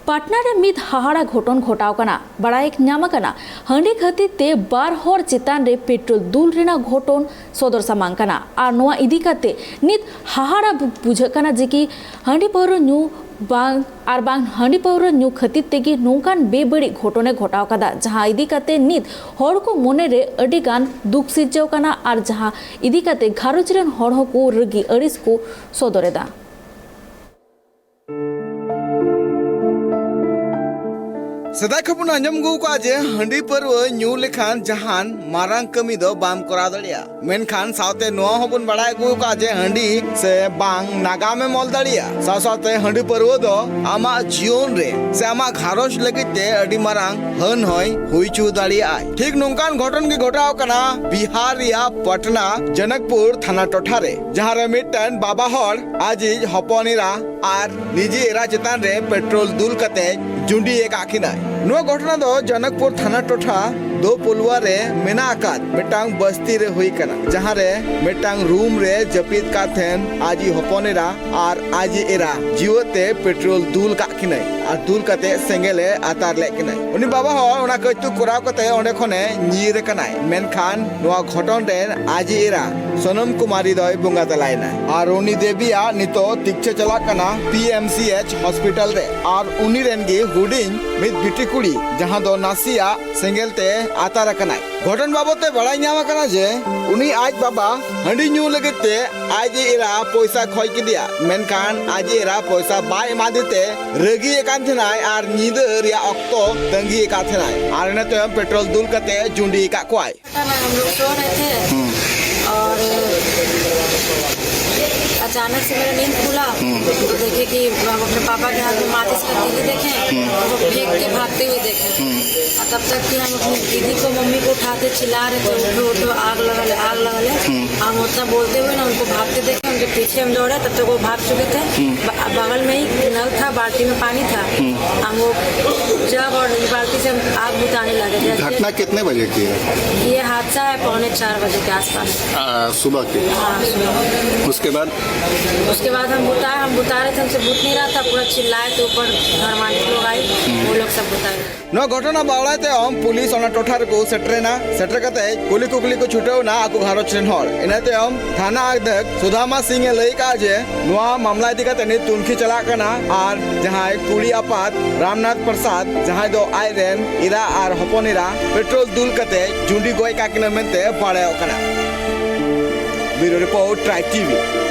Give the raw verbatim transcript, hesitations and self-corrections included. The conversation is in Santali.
ᱯᱟᱴᱱᱟ ᱨᱮ ᱢᱤᱫ ᱦᱟᱦᱟᱲᱟ ᱜᱷᱚᱴᱚᱱ ᱜᱷᱚᱴᱟᱣ ᱠᱟᱱᱟ᱾ ᱵᱟᱲᱟᱭ ᱧᱟᱢ ᱟᱠᱟᱱᱟ, ᱦᱟᱺᱰᱤ ᱠᱷᱟᱹᱛᱤᱨ ᱛᱮ ᱵᱟᱨ ᱦᱚᱲ ᱪᱮᱛᱟᱱ ᱨᱮ ᱯᱮᱴᱨᱳᱞ ᱫᱩᱞ ᱨᱮᱱᱟᱜ ᱜᱷᱚᱴᱚᱱ ᱥᱚᱫᱚᱨ ᱥᱟᱢᱟᱝ ᱠᱟᱱᱟ᱾ ᱟᱨ ᱱᱚᱣᱟ ᱤᱫᱤ ᱠᱟᱛᱮ ᱱᱤᱛ ᱦᱟᱦᱟᱲᱟ ᱵᱩ-, ᱵᱩᱡᱷᱟᱹᱜ ᱠᱟᱱᱟ ᱡᱮ ᱠᱤ ᱦᱟᱺᱰᱤ ᱯᱟᱹᱣᱨᱟᱹ ᱧᱩ ᱵᱟᱝ ᱟᱨ ᱵᱟᱝ ᱦᱟᱺᱰᱤ ᱯᱟᱹᱣᱨᱟᱹ ᱧᱩ ᱠᱷᱟᱹᱛᱤᱨ ᱛᱮᱜᱮ ᱱᱚᱝᱠᱟᱱ ᱵᱮᱵᱟᱹᱲᱤᱡ ᱜᱷᱚᱴᱚᱱᱮ ᱜᱷᱚᱴᱟᱣ ᱠᱟᱫᱟ, ᱡᱟᱦᱟᱸ ᱤᱫᱤ ᱠᱟᱛᱮ ᱱᱤᱛ ᱦᱚᱲ ᱠᱚ ᱢᱚᱱᱮ ᱨᱮ ᱟᱹᱰᱤ ᱜᱟᱱ ᱫᱩᱠ ᱥᱤᱨᱡᱟᱹᱣ ᱠᱟᱱᱟ᱾ ᱟᱨ ᱡᱟᱦᱟᱸ ᱤᱫᱤ ᱠᱟᱛᱮ ᱜᱷᱟᱨᱚᱸᱡᱽ ᱨᱮᱱ ᱦᱚᱲ ᱦᱚᱸᱠᱚ ᱨᱟᱹᱜᱤ ᱟᱹᱲᱤᱥ ᱠᱚ ᱥᱚᱫᱚᱨ ᱮᱫᱟ᱾ ᱥᱮᱫᱟᱭ ᱠᱷᱚᱱ ᱵᱚᱱ ᱟᱸᱡᱚᱢ ᱟᱹᱜᱩ ᱠᱟᱜᱼᱟ ᱡᱮ ᱦᱟᱺᱰᱤ ᱯᱟᱹᱨᱣᱟᱹ ᱧᱩ ᱞᱮᱠᱷᱟᱱ ᱡᱟᱦᱟᱱ ᱢᱟᱨᱟᱝ ᱠᱟᱹᱢᱤ ᱫᱚ ᱵᱟᱢ ᱠᱚᱨᱟᱣ ᱫᱟᱲᱮᱭᱟᱜᱼᱟ᱾ ᱢᱮᱱᱠᱷᱟᱱ ᱥᱟᱶᱛᱮ ᱱᱚᱣᱟ ᱦᱚᱸᱵᱚᱱ ᱵᱟᱲᱟᱭ ᱟᱹᱜᱩ ᱠᱟᱜᱼᱟ ᱡᱮ ᱦᱟᱺᱰᱤ ᱥᱮ ᱵᱟᱝ ᱱᱟᱜᱟᱢ ᱮᱢ ᱚᱞ ᱫᱟᱲᱮᱭᱟᱜᱼᱟ᱾ ᱥᱟᱶ ᱥᱟᱶᱛᱮ ᱦᱟᱺᱰᱤ ᱯᱟᱹᱨᱣᱟᱹ ᱫᱚ ᱟᱢᱟᱜ ᱡᱤᱭᱚᱱ ᱨᱮ ᱥᱮ ᱟᱢᱟᱜ ᱜᱷᱟᱨᱚᱸᱡᱽ ᱞᱟᱹᱜᱤᱫ ᱛᱮ ᱟᱹᱰᱤ ᱢᱟᱨᱟᱝ ᱦᱟᱹᱱ ᱦᱚᱸᱭ ᱦᱩᱭ ᱦᱚᱪᱚ ᱫᱟᱲᱮᱭᱟᱜᱼᱟᱭ᱾ ᱴᱷᱤᱠ ᱱᱚᱝᱠᱟᱱ ᱜᱷᱚᱴᱚᱱ ᱜᱮ ᱜᱷᱚᱴᱟᱣ ᱠᱟᱱᱟ ᱵᱤᱦᱟᱨ ᱨᱮᱭᱟᱜ ᱯᱟᱴᱱᱟ ᱡᱚᱱᱚᱠᱯᱩᱨ ᱛᱷᱟᱱᱟ ᱴᱚᱴᱷᱟ ᱨᱮ, ᱡᱟᱦᱟᱸ ᱨᱮ ᱢᱤᱫᱴᱮᱱ ᱵᱟᱵᱟ ᱦᱚᱲ ᱟᱡᱤᱡ ᱦᱚᱯᱚᱱ ᱮᱨᱟ ᱟᱨ ᱱᱤᱡᱮ ᱮᱨᱟ ᱪᱮᱛᱟᱱ ᱨᱮ ᱯᱮᱴᱨᱳᱞ ᱫᱩᱞ ᱠᱟᱛᱮ ᱡᱩᱸᱰᱤ ᱟᱠᱟᱫ ᱠᱤᱱᱟᱭ᱾ ᱱᱚᱣᱟ ᱜᱷᱚᱴᱚᱱᱟ ᱫᱚ ᱡᱚᱱᱚᱠᱯᱩᱨ ᱛᱷᱟᱱᱟ ᱴᱚᱴᱷᱟ ᱫᱳᱯᱚᱞᱩᱣᱟ ᱨᱮ ᱢᱮᱱᱟᱜ ᱟᱠᱟᱫ ᱢᱤᱫᱴᱟᱝ ᱵᱟᱥᱛᱤ ᱨᱮ ᱦᱩᱭ ᱠᱟᱱᱟ, ᱡᱟᱦᱟᱸ ᱨᱮ ᱢᱤᱫᱴᱟᱝ ᱨᱩᱢ ᱨᱮ ᱡᱟᱹᱯᱤᱫ ᱠᱟᱛᱮᱱ ᱟᱡᱤᱡ ᱦᱚᱯᱚᱱ ᱮᱨᱟ ᱟᱨ ᱟᱡᱤᱡ ᱮᱨᱟ ᱡᱤᱣᱮᱫ ᱛᱮ ᱯᱮᱴᱨᱳᱞ ᱫᱩᱞ ᱠᱟᱜ ᱠᱤᱱᱟᱭ ᱟᱨ ᱫᱩᱞ ᱠᱟᱛᱮ ᱥᱮᱸᱜᱮᱞ ᱮ ᱟᱛᱟᱨ ᱞᱮᱫ ᱠᱤᱱᱟᱭ᱾ ᱩᱱᱤ ᱵᱟᱵᱟ ᱦᱚᱲ ᱚᱱᱟ ᱠᱟᱹᱡᱛᱩ ᱠᱚᱨᱟᱣ ᱠᱟᱛᱮ ᱚᱸᱰᱮ ᱠᱷᱚᱱᱮ ᱧᱤᱨ ᱟᱠᱟᱱᱟᱭ, ᱢᱮᱱᱠᱷᱟᱱ ᱱᱚᱣᱟ ᱜᱷᱚᱴᱚᱱ ᱨᱮᱱ ᱟᱡᱤᱡ ᱮᱨᱟ ᱥᱚᱱᱚᱢ ᱠᱩᱢᱟᱨᱤ ᱫᱚᱭ ᱵᱚᱸᱜᱟ ᱛᱟᱞᱟᱭᱮᱱᱟ᱾ ᱟᱨ ᱩᱱᱤ ᱫᱮᱵᱤᱭᱟᱜ ᱱᱤᱛᱚᱜ ᱛᱤᱠᱪᱷᱟᱹ ᱪᱟᱞᱟᱜ ᱠᱟᱱᱟ P M C H hospital ᱨᱮ᱾ ᱟᱨ ᱩᱱᱤ ᱨᱮᱱ ᱜᱮ ᱦᱩᱰᱤᱧ ᱢᱤᱫ ᱵᱤᱴᱤ ᱠᱩᱲᱤ, ᱡᱟᱦᱟᱸ ᱫᱚ ᱱᱟᱥᱮᱭᱟᱜ ᱥᱮᱸᱜᱮᱞ ᱛᱮ ᱟᱛᱟᱨ ᱟᱠᱟᱱᱟᱭ᱾ ᱜᱷᱚᱴᱚᱱ ᱵᱟᱵᱚᱫ ᱛᱮ ᱵᱟᱲᱟᱭ ᱧᱟᱢ ᱟᱠᱟᱱᱟ ᱡᱮ ᱩᱱᱤ ᱟᱡ ᱵᱟᱵᱟ ᱦᱟᱺᱰᱤ ᱧᱩ ᱞᱟᱹᱜᱤᱫ ᱛᱮ ᱟᱡ ᱮᱨᱟ ᱯᱚᱭᱥᱟ ᱠᱷᱚᱭ ᱠᱮᱫᱮᱭᱟ, ᱢᱮᱱᱠᱷᱟᱱ ᱟᱡ ᱮᱨᱟ ᱯᱚᱭᱥᱟ ᱵᱟᱭ ᱮᱢᱟᱫᱮ ᱛᱮ ᱨᱟᱹᱜᱤ ᱟᱠᱟᱱ ᱛᱟᱦᱮᱱᱟᱭ ᱟᱨ ᱧᱤᱫᱟᱹ ᱨᱮᱭᱟᱜ ᱚᱠᱛᱚ ᱛᱟᱺᱜᱤ ᱟᱠᱟᱫ ᱛᱟᱦᱮᱱᱟᱭ᱾ ᱟᱨ ᱤᱱᱟᱹ ᱛᱟᱭᱚᱢ ᱯᱮᱴᱨᱳᱞ ᱫᱩᱞ ᱠᱟᱛᱮ ᱡᱩᱸᱰᱤ ᱟᱠᱟᱫ ᱠᱚᱣᱟᱭ᱾ पता ना, हम लोग सो रहे थे और अचानक से मेरा नींद खुला तो देखे कि हम अपने पापा के हाथ में माचिस का तीली देखे और वो फेंक के भागते हुए देखे। और तब तक कि हम अपनी दीदी को, मम्मी को उठाते, चिल्ला रहे थे, "उठो, उठो, आग लगा ले, आग लगा ले।" हम उतना बोलते हुए ना उनको भागते देखे, उनके पीछे हम दौड़े, तब तक वो भाग चुके थे। ब-, बगल में ही नल था, बाल्टी में पानी था। हम वो जग और बाल्टी से हम आग बुताने लगे। जैसे घटना कितने बजे की है? ये हादसा है पौने चार बजे के आसपास। आ, सुबह की? हाँ, सुबह। उसके बाद? उसके बाद हम बुताए, हम बुता रहे थे, हमसे बुत नहीं रहा था, पूरा चिल्लाए, तो ऊपर घर मालिक लोग आई, वो लोग सब बुताए। ᱱᱚᱣᱟ ᱜᱷᱚᱴᱚᱱᱟ ᱵᱟᱲᱟᱭ ᱛᱟᱭᱚᱢ ᱯᱩᱞᱤᱥ ᱚᱱᱟ ᱴᱚᱴᱷᱟ ᱨᱮᱠᱚ ᱥᱮᱴᱮᱨᱮᱱᱟ᱾ ᱥᱮᱴᱮᱨ ᱠᱟᱛᱮ ᱠᱩᱞᱤ ᱠᱩᱠᱞᱤ ᱠᱚ ᱪᱷᱩᱴᱟᱹᱣ ᱮᱱᱟ ᱟᱠᱚ ᱜᱷᱟᱨᱚᱸᱡᱽ ᱨᱮᱱ ᱦᱚᱲ᱾ ᱤᱱᱟᱹ ᱛᱟᱭᱚᱢ ᱛᱷᱟᱱᱟ ᱟᱫᱷᱭᱚᱠ ᱥᱩᱫᱷᱟᱢᱟ ᱥᱤᱝ ᱮ ᱞᱟᱹᱭ ᱠᱟᱜᱼᱟ ᱡᱮ ᱱᱚᱣᱟ ᱢᱟᱢᱞᱟ ᱤᱫᱤ ᱠᱟᱛᱮ ᱱᱤᱛ ᱛᱩᱱᱠᱷᱤ ᱪᱟᱞᱟᱜ ᱠᱟᱱᱟ ᱟᱨ ᱡᱟᱦᱟᱸᱭ ᱠᱩᱲᱤ ᱟᱯᱟᱛ ᱨᱟᱢᱱᱟᱛᱷ ᱯᱨᱚᱥᱟᱫᱽ, ᱡᱟᱦᱟᱸᱭ ᱫᱚ ᱟᱡ ᱨᱮᱱ ᱮᱨᱟ ᱟᱨ ᱦᱚᱯᱚᱱ ᱮᱨᱟ, ᱯᱮᱴᱨᱳᱞ ᱫᱩᱞ ᱠᱟᱛᱮ ᱡᱩᱸᱰᱤ ᱜᱚᱡ ᱠᱟᱜ ᱠᱤᱱᱟ ᱢᱮᱱᱛᱮ ᱵᱟᱲᱟᱭᱚᱜ ᱠᱟᱱᱟ᱾ ᱵᱤᱭᱩᱨᱳ ᱨᱤᱯᱳᱨᱴ, ᱴᱨᱟᱭᱤᱵᱽ ᱴᱤᱵᱷᱤ᱾